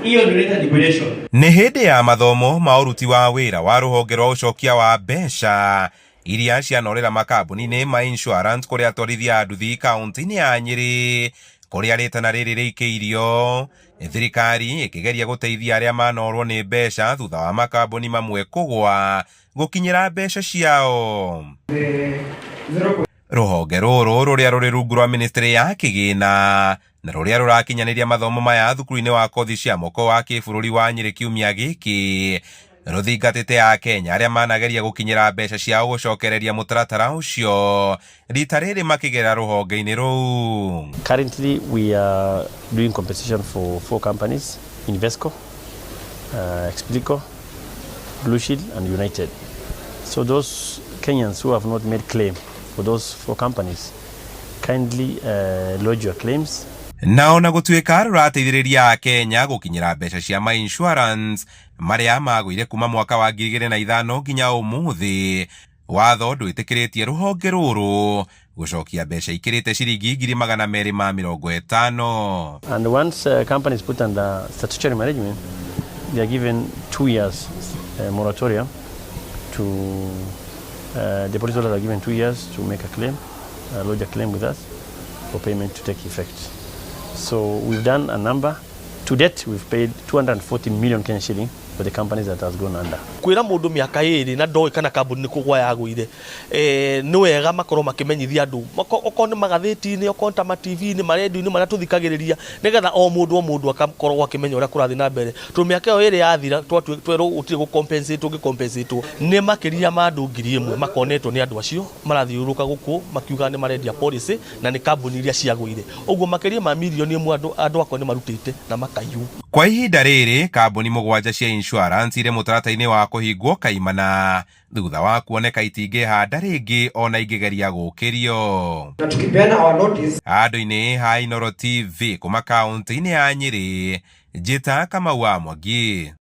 Hiyo ndio inaitwa liquidation. Nĩ hĩndĩ ya mathomo ma ũruti wa wĩra wa rũhonge rwa ũcokia wa mbeca iria cianorĩra makambuni-inĩ ma insurance kũrĩa atwarithia a nduthi kaunti-inĩ ya Nyĩrĩ kũrĩa rĩtana rĩrĩ rĩikĩirio thirikari ĩkĩgeria gũteithia arĩa manorwo nĩ mbeca thutha wa makambuni mamwe kũgwa gũkinyĩra mbeca ciao. Rũhonge rũrũ rũrĩa rũrĩ rungu rwa ministry ya kĩgĩna na rũrĩa rũrakinyanĩria mathomo maya thukuru-inĩ wa kothi cia moko wa kĩbũrũri wa Nyĩrĩ kiumia gĩkĩ rũthingatĩte Akenya arĩa manageria gũkinyĩra mbeca ciao gũcokereria mũtaratara ũcio rita rĩrĩ makĩgerera rũhonge-inĩ rũu. Currently, we are doing compensation for four companies: Invesco, Explico, Blue Shield, and United. So those Kenyans who have not made claim for those four companies, kindly lodge your claims. Na ona gũtuĩka rũrateithĩrĩria Akenya gũkinyĩra mbeca cia ma insurance marĩa magũire kuma mwaka wa 2005 nginya ũmũthĩ, watho ndwĩtĩkĩrĩtie rũhonge rũrũ gũcokia mbeca ikĩrĩte ciringi 250,000. And once a company is put under statutory management, they are given 2 years moratorium to the policyholders are given 2 years to make a claim, lodge a claim with us for payment to take effect. So we've done a number. To date, we've paid 240 million Kenyan shilling for the companies that has gone under. Kwĩra mũndũ mĩaka 2 na ndoĩ kana kambuni nĩ kũgwa yagũire, nĩ wega makorwo makĩmenyithia andũ, okorwo nĩ magathĩti-inĩ, okorwo nĩ ta ma TV-inĩ, marendio-inĩ marĩa tũthikagĩrĩria, nĩgetha o mũndũ o mũndũ akakorwo akĩmenya ũrĩa kũrathiĩ na mbere, tondũ mĩaka ĩyo 2 yathira twerwo gũtirĩ gũ compensate ũngĩ compensate. Nĩ makĩria ma andũ 1000 makonetwo nĩ andũ acio marathiũrũrũka gũkũ makiuga nĩ marendia policy na nĩ kambuni iria ciagũire. Ũguo makĩria ma 1 mirioni andũ akwa nĩ marutĩte na makaiywo. Kwa ihinda rĩrĩ kambuni mũgwanja cia insurance irĩ mũtaratara-inĩ wa kũhingwo kaimana thutha wa kuoneka itingĩhanda rĩngĩ ona ingĩgeria gũkĩrio. Na tukipeana our notice. Handũ-inĩ ha Inooro TV kuma kaunti-inĩ ya Nyĩrĩ, njĩta Kamau wa Mwangi.